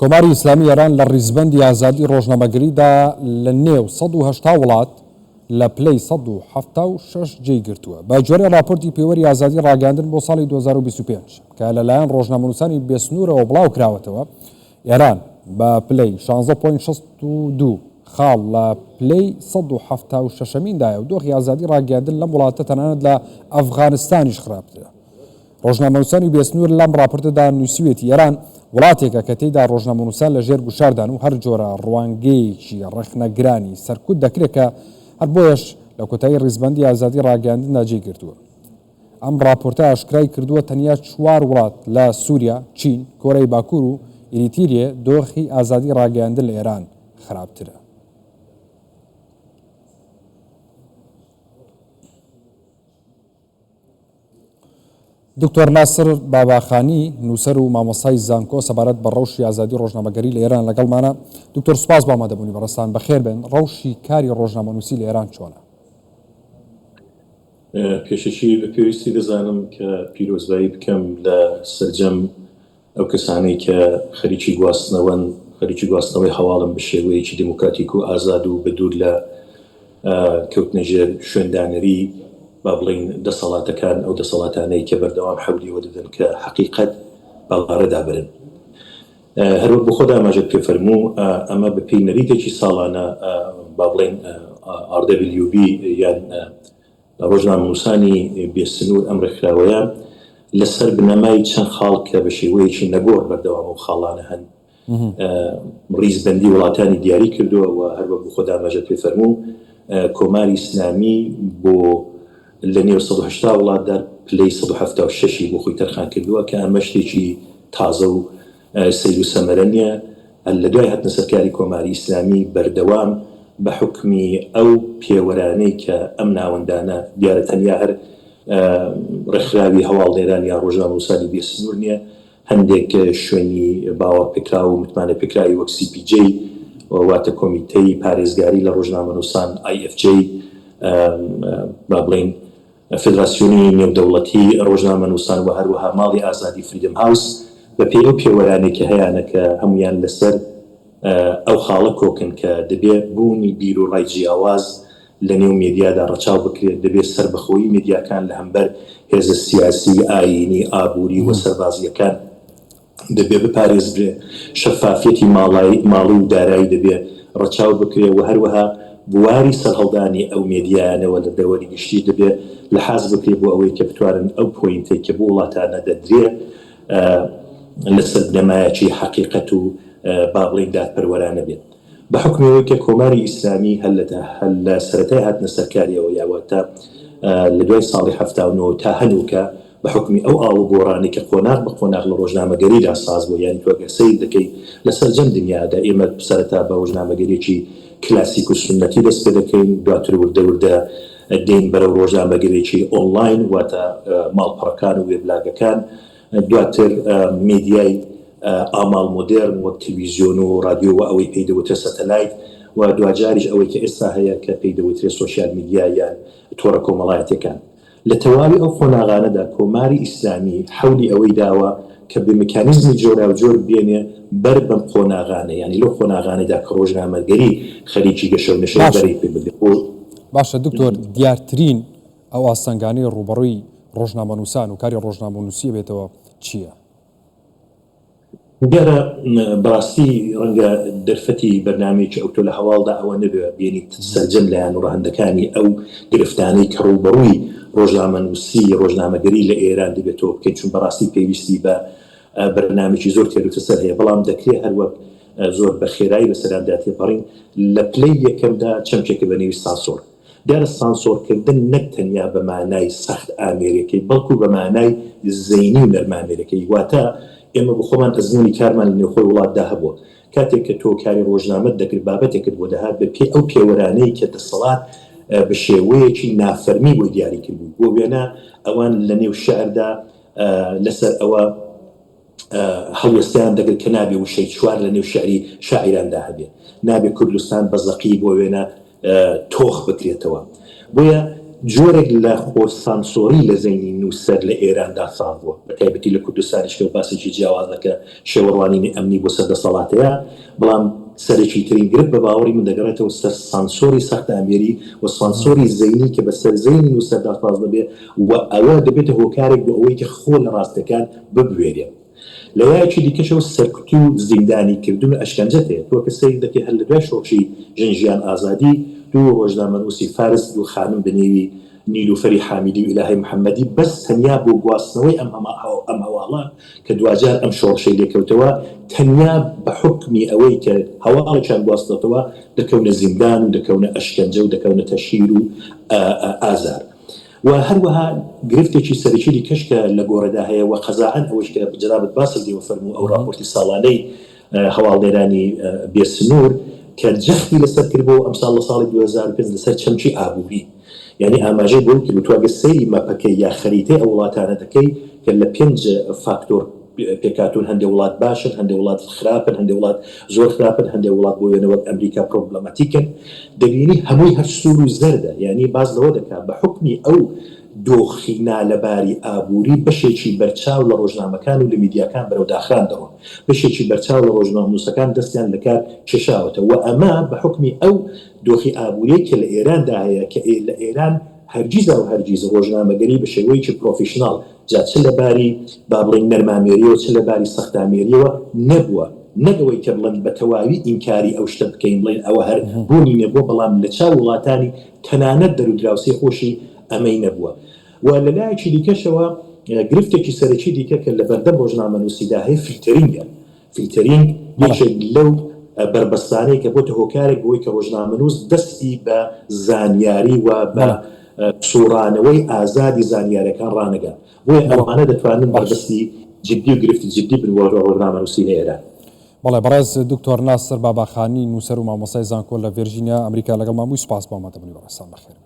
کۆماری ئیسلامی ئێران لە ڕیزبەندی ئازادی ڕۆژنامەگەریدا لە نێو 180 وڵات لە پلەی 176 جێی گرتووە. بە گوێرەی ڕاپۆرتی پێوەری ئازادی ڕاگەیاندن بۆ ساڵی 2025 کە لەلایەن ڕۆژنامەنووسانی بێسنوورەوە بڵاوکراوەتەوە، ئێران بە پلەی 16 point 62 خاڵ لە پلەی 176 ەمیندایە و دۆخی ئازادی ڕاگەیاندن لەم وڵاتە تەنانەت لە ئەفغانستانیش خراپترە. ڕۆژنامەنووسانی بێسنوور لەم ڕاپۆرتەدا نووسیویەتی، ئێران وڵاتێکە کە تێیدا ڕۆژنامەنووسان لە ژێر گوشاردان و هەر جۆرە ڕوانگەیەکی ڕەخنەگرانی سەرکوت دەکرێت کە هەر بۆیەش لە کۆتایی ڕیزبەندی ئازادی ڕاگەیاندندا جێی گرتووە. ئەم ڕاپۆرتە ئاشکرای کردووە تەنیا چوار وڵات لە سووریا، چین، کۆریای باکوور و ئیریتیریێ دۆخی ئازادی ڕاگەیاندن لە ئێران خراپترە. دکتۆر ناسر باباخانی، نووسەر و مامۆستای زانکۆ سەبارەت بە ڕەوشی ئازادی ڕۆژنامەگەری لە ئێران لەگەڵمانە. دکتۆر سوپاس بۆ ئامادەبوونی بەڕێزتان. بەخێر بێن. ڕەوشی کاری ڕۆژنامەنووسی لە ئێران چۆنە؟ پێشەکی بە پێویستی دەزانم کە پیرۆزبایی بکەم لە سەرجەم ئەو کەسانەی کە خەریکی گواستنەوەن، خەریکی گواستنەوەی هەواڵن بە شێوەیەکی دێموکراتیک و ئازاد و بە دوور لە کەوتنە ژێر شوێندانەری با بڵێین دەسەڵاتەکان، ئەو دەسەڵاتانەی کە بەردەوام حەولی ئەوە دەدەن کە حەقیقەت بە لاڕێدا بەرن. هەر وەک بۆخۆت ئاماژەت پێ فەرموو، ئەمە بە پێی نەریتێکی ساڵانە با بڵێین RWB یان ڕۆژنامەنووسانی بێ سنوور ئەم ڕێکخراوەیە لەسەر بنەمای چەند خاڵ کە بە شێوەیەکی نەگۆڕ بەردەوام ئەو خاڵانە هەن ڕیزبەندی وڵاتانی دیاری کردووە و هەروەک بۆ خۆت ئاماژەت پێ فەرموو کۆماری ئیسلامی بۆ لە نێو 180 وڵاتدا پلەی 176 ی بۆ خۆی تەرخان کردووە کە ئەمە شتێکی تازە و سەیر و سەمەرە نیە، لە دوای هاتنە سەرکاری کۆماری ئیسلامی بەردەوام بە حوکمی ئەو پێوەرانەی کە ئەم ناوەندانە، دیارە تەنیا هەر ڕێکخراوی هەواڵنێران یا ڕۆژنامەنووسانی بێ سنوور نیە، هەندێک شوێنی باوەڕپێکراو و متمانەپێکراوی وەک CPJ واتە کۆمیتەی پارێزگاری لە ڕۆژنامەنووسان، IFJ، با بڵێین فیدراسیۆنی نێودەوڵەتی ڕۆژنامەنووسان و هەروەها ماڵی ئازادی Freedom House بەپێی ئەو پێوەرانەی کە هەیانە کە هەموویان لەسەر ئەو خاڵە کۆکن کە دەبێ بوونی بیروڕای جیاواز لە نێو مێدیادا ڕەچاو بکرێت، دەبێ سەربەخۆیی مێدیاکان لە هەمبەر هێزە سیاسی، ئایینی، ئابووری و سەربازییەکان دەبێ بپارێزرێ، شەفافیەتی ماڵی ماڵی و دارایی دەبێ ڕەچاو بکرێ و هەروەها بواری سەرهەڵدانی ئەو مێدیایانەوە لە دەوەری گشتیش دەبێ لەحاز بکرێ بۆ ئەوەی کە بتوانن ئەو point ەی کە بۆ وڵاتانە دەدرێ لەسەر بنەمایەکی حەقیقەت و با بڵێین دادپەروەرانە بێت. بە حوکمی ئەوەی کە کۆماری ئیسلامی هەر لە هەر لە سەرەتای هاتنە سەرکاریەوە یا واتە لە دوای ساڵی 79 تا هەنووکە بە حوکمی ئەو ئاڵوگۆڕانەی کە قۆناغ بە قۆناغ لە ڕۆژنامەگەریدا ساز بووە، یانی تۆ گەر سەیر دەکەی لە سەرجەم دنیادا ئێمە سەرەتا بە ڕۆژنامەگەرییەکی کلاسیک و سوننەتی دەست پێ دەکەین، دواتر وردە وردە دێین بەرەو ڕۆژنامەگەریی ئۆنلاین واتە ماڵپەڕەکان و وێبلاگەکان، دواتر مێدیای ئاماڵ مۆدێرن وەک تلویزیۆن و ڕادیۆ و ئەوەی پێی دەوترێ سەتەلایت و دواجاریش ئەوەی کە ئێستا هەیە کە پێی دەوترێ social media یان تۆڕە کۆمەڵایەتیەکان. لە تەواوی ئەو قۆناغانەدا کۆماری ئیسلامی حەولی ئەوەی داوە کە بە مکانیزمی جۆراوجۆر بێنێ بەر بەم قۆناغانە، یانی لەو قۆناغانەدا کە ڕۆژنامەگەری خەریکی گەشە و نەشەیە باشە بەری پێ بگرێ بۆ باشە دکتۆر دیارترین ئەو ئاستەنگانەی ڕووبەڕووی ڕۆژنامەنووسان و کاری ڕۆژنامەنووسی ئەبێتەوە چییە؟ دیارە بەڕاستی ڕەنگە دەرفەتی بەرنامەیەکی ئەوتۆ لە هەواڵدا ئەوە نەبێ بێنیت سەرجەم لایەن و ڕەهەندەکانی ئەو گرفتانەی کە ڕووبەڕووی ڕۆژنامەنووسی، ڕۆژنامەگەری لە ئێران دەبێتەوە بکەین، چون بەڕاستی پێویستی بە بەرنامەیەکی زۆر تێروتەسەل هەیە، بەڵام دەکرێ هەروەک زۆر بە خێرایی بەسەراندا تێپەڕین، لە پلەی یەکەمدا چەمکێکە بە نێوی سانسۆر. دیارە سانسۆرکردن نەک تەنیا بە مانای سەخت ئامێرەکەی، بەڵکو بە مانای زەینی و نەرمامێرەکەی. واتە ئێمە بۆ خۆمان ئەزموونی کارمان لە نێوخۆی وڵاتدا هەبووە. کاتێک کە تۆ کاری ڕۆژنامەت دەکرد، بابەتێکت بۆ دەهات، بە پێی ئەو پێوەرانەی کە دەسەڵات بە شێوەیەکی نافەرمی بۆی دیاری کردبوو. بۆ وێنە ئەوان لە نێو شیعردا لەسەر ئەوە هەڵوێستەیان دەگرت کە نابێ وشەی چوار لە نێو شیعری شاعیراندا هەبێ. نابێ کوردستان بە زەقی بۆ وێنە تۆخ بکرێتەوە. بۆیە جۆرێک لە خۆ سانسۆری لە زەینی نووسەر لە ئێراندا ساز بووە، بە تایبەتی لە کوردستانیش کە باسێکی جیاوازە کە شێوەڕوانینی ئەمنی بۆ سەر دەسەڵات هەیە، بەڵام سەرەکیترین گرفت بە باوەڕی من دەگەڕێتەوە سەر سانسۆری سەختئامێری و سانسۆری زەینی کە بە سەر زەینی نووسەردا ساز دەبێ و ئەوە دەبێتە هۆکارێک بۆ ئەوەی کە خۆ لە ڕاستیەکان ببوێرێ. لە لایەکی دیکەشەوە سەرکوتی و زیندانی کردن و ئەشکەنجەت هەیە. تۆ کە سەیر دەکەی هەر لە دوای شۆڕشی ژن ژیان ئازادی دوو ڕۆژنامەنووسی فارس دوو خانم بە نێوی نیلوفەری حامیدی و ئیلاهەی محەمەدی بەس تەنیا بۆ گواستنەوەی ئەم ئەم هەواڵە کە دواجار ئەم شۆڕشەی لێکەوتەوە تەنیا بە حوکمی ئەوەی کە هەواڵێکیان گواستۆتەوە دەکەونە زیندان و دەکەونە ئەشکەنجە و دەکەونە تەشهیر و ئازار. و هەروەها گرفتێکی سەرەکی دیکەش کە لە گۆڕێدا هەیە و قەزاعەن ئەوەیش کە جەنابت باست لێوە فەرموو ئەو ڕاپۆرتی ساڵانەی هەواڵنێرانی بێ سنوور کە جەختی لەسەر کردبۆوە ئەمساڵ لە ساڵی 2005 لەسەر چەمکی ئابووری یانی ئاماژەی بۆی کرد و تۆ ئەگەر سەیری مەپەکەی یا خەریتەی ئەو وڵاتانە دەکەی کە لە پێنج فاکتۆر پێکهاتوون هەندێ وڵات باشن هەندێ وڵات خراپن هەندێ وڵات زۆر خراپن هەندێ وڵات بۆ وێنە وەک ئەمریکا پرۆبلەماتیکن دەبینی هەمووی هەر سوور و زەردە یانی باس لەوە دەکا بە حوکمی ئەو دۆخی نالەباری ئابووری بەشێکی بەرچاو لە ڕۆژنامەکان و لە میدیاکان بەرەو داخران دەڕۆن بەشێکی بەرچاو لە ڕۆژنامەنووسەکان دەستیان لەکار کێشاوەتە و ئەمە بە حوکمی ئەو دۆخی ئابووریەی کە لە ئێراندا هەیە کە لە ئێران هەرگیزاو هەرگیز ڕۆژنامەگەری بە شێوەیەکی پرۆفیشناڵ جا چ لە باری با بڵێین نەرمامێریەوە چ لە باری سەختامێریەوە نەبووە، نەک ئەوەی کە بڵێن بە تەواوی ئینکاری ئەو شتە بکەین بڵێین ئەوە هەر بوونی نەبووە، بەڵام لە چاو وڵاتانی تەنانەت دەرودراوسێ خۆشی ئەمەی نەبووە. و لە لایەکی دیکەشەوە گرفتێکی سەرەکی دیکە کە لە بەردەم ڕۆژنامەنووسیدا هەیە فلتەرینگە. فلتەرینگ یەکێک لەو بەربەستانەیە کە بۆتە هۆکارێک بۆی کە ڕۆژنامەنووس دەستی بە زانیاری و بە سوڕانەوەی ئازادی زانیارەکان ڕانەگات. بۆیە ئەوانە دەتوانن بەربەستی جدی و گرفتی جدی بن بۆ ڕۆژنامەنووسی لە ئێران. بەڵێ بەڕێز دکتۆر ناسر باباخانی نووسەر و مامۆستای زانکۆ لە ڤێرجینیا ئەمریکا لەگەڵمان بووی سوپاس بۆ ئامادەبوونی بەڕێزتان بەخێربێی.